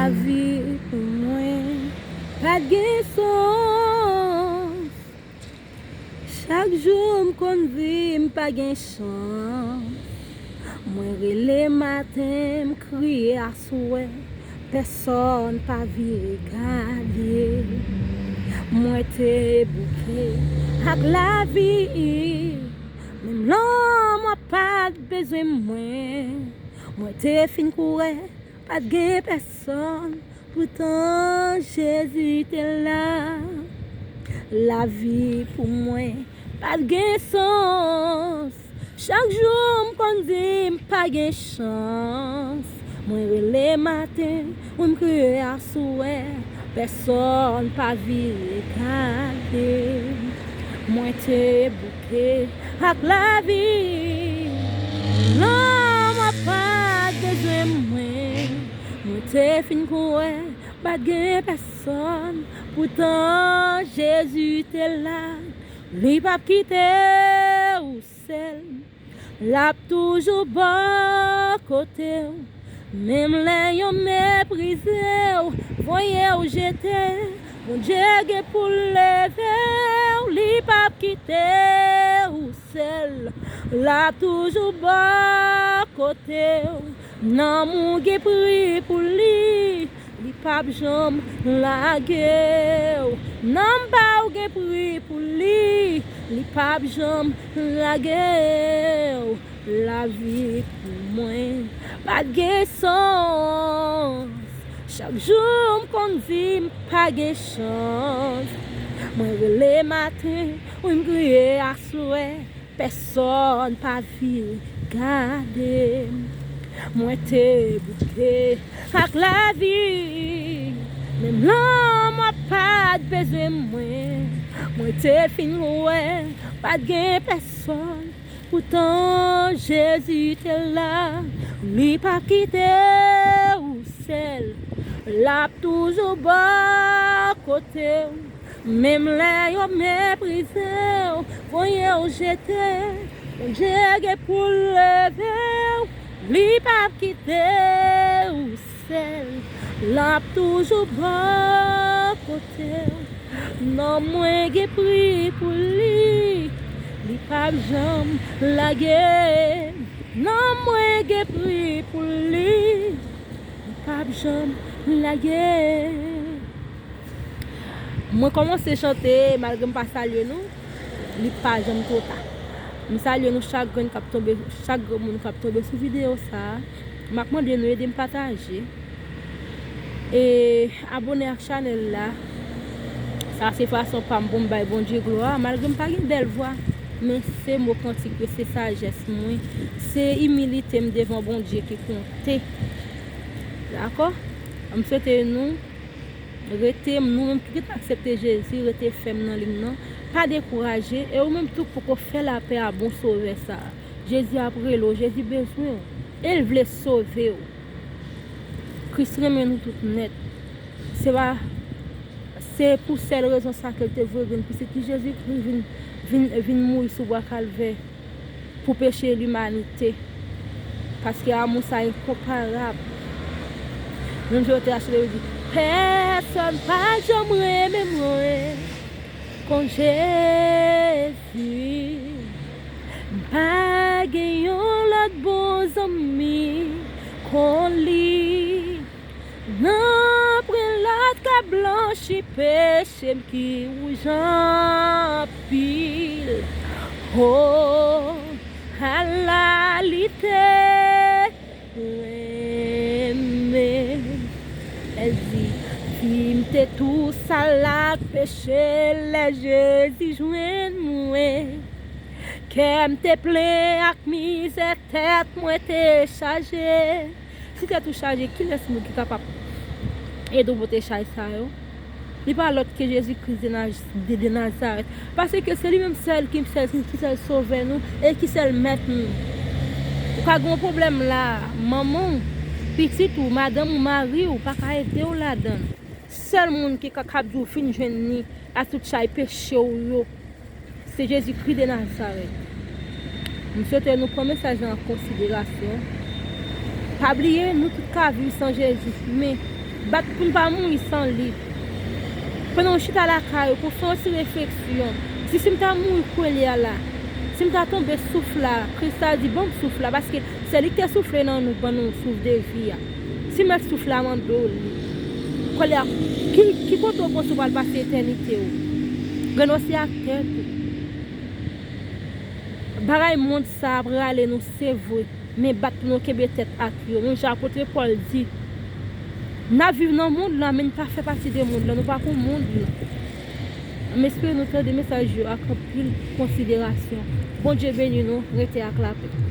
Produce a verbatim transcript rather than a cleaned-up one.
Lavi pou mwen pa t gen sans. Chak jou m konn di m pa gen chans. Mwen rele maten, m kriye aswè. Pèsonn pa vire gade. Mwen te bouke ak lavi. Menm lanmò pa t bezwen mwen. Mwen te fin kouri, pa t gen pèsonn. Poutan Jezi te la. Lavi pou mwen pa t gen sans. Chak jou m konn di m pa gen chans. Mwen rele maten, wi, m kriye aswè. Pèsonn pa vire gade. Mwen te bouke ak lavi. Lanmò pa t bezwen mwen. Mwen te fin kouri, pa t gen pèsonn. Poutan Jezi te la. Li p ap kite w sèl. L ap toujou bò kote w. Menm lè yo meprize w, voye w jete, Bondye gen pou l leve w. Li p ap kite w sèl. L ap toujou bò kote w. Nanm ou gen pri pou li. Li p ap janm lage w. Nanm pa w gen pri pou li. Li p ap janm lage w. Lavi pou mwen pa t gen sans. Chak jou m konn di m pa gen chans. Mwen rele maten, wi, m kriye aswè. Pèsonn pa vire gade m. Mwen te bouke ak lavi. Menm lanmò pa t bezwen mwen. Mwen te fin wè pa t gen pèsonn. Poutan Jezi te la. Li p ap kite w sèl. L ap toujou bò kote w. Menm lè yo meprize w, voye w jete, Bondye gen pou l leve w. Li p ap kite w sèl. L ap toujou bò kote w. Nanm mwen gen pri pou li. Li p ap janm lage m. Nanm mwen gen pri pou li. Li p ap janm lage m. Mwen kòmanse chante, malgre m pa salye nou, li pa janm twò ta. M salye nou chak grenn k ap tonbe, chak grenn moun k ap tonbe sou videyo sa a. M ap mande nou ede m pataje. E abòne ak chanèl la. Sa se fason pa m pou m bay Bondye glwa, malgre m pa gen bèl vwa. Men se mo kantik yo, se sajès mwen, se imilite m devan Bondye ki konte. Dakò? M swete nou rete, nou menm ki gentan aksepte Jezi, rete fèm nan liy nan. Pa dekouraje. E ou menm tou k poko fè lapè a bon Sovè sa a, Jezi ap rele w, Jezi bezwen w. E l vle sove w. Kris renmen nou tout nèt. Se pa, se pou sèl rezon sa ke l te voye vin pitit li Jezikri vin, vin, vin mouri sou bwa Kalvè pou peche limanite. Paske amou sa enkonparab. Menm jan yo te chante, yo di, pèsonn pa janm renmen mwen kon Jezi. M pa gen yon lòt bon zanmi kon li. Nanpwen lòt ka blanchi peche m ki wouj anpil. O, ala li te renmen. Lè di, vi m te tou sal ak peche, lè Jezi jwenn mwen. Kè m te plen ak mizè, tèt mwen te chaje. Si tèt ou chaje, kilès moun ki kapab ede w pote chay sa yo? Li pa lòt ke Jezikri de Naz-, de, de Nazarèt. Paske se li menm sèl ki sèl, ki sèl Sovè nou e ki sèl Mèt nou. Ou ka gen yon pwoblèm la, manman w, pitit ou, madanm ou, mari w pa ka ede w ladan l. Sèl moun ki ka, kab di w vin jwenn li ak tout chay peche w yo, se Jezikri de Nazarèt. M swete nou pran mesaj la an konsiderasyon. Pa bliye, nou tout ka viv san Jezi, men Bat pou n pa mouri san li. Pandan w chita lakay ou, pou w fè yon ti refleksyon. Di, si m ta mouri kounye a la, si m ta tonbe souf la, Kris ta di, ban m souf la, paske se li ki te soufle nan nou, ban nou souf de vi a. Si mèt souf la mande w li, kounye a, ki, ki kote w panse w pral pase etènite w? Grenn w se ak tèt ou. Bagay mond sa ap rale nou, se vre. Men bat pou nou kenbe tèt ak yo. Menm jan apot Pòl di, n ap viv nan mond lan, men n pa fè pati de mond lan, nou pa pou mond lan. M espere nou tande mesaj yo ak anpil konsiderasyon. Bondye beni nou, rete ak lapè.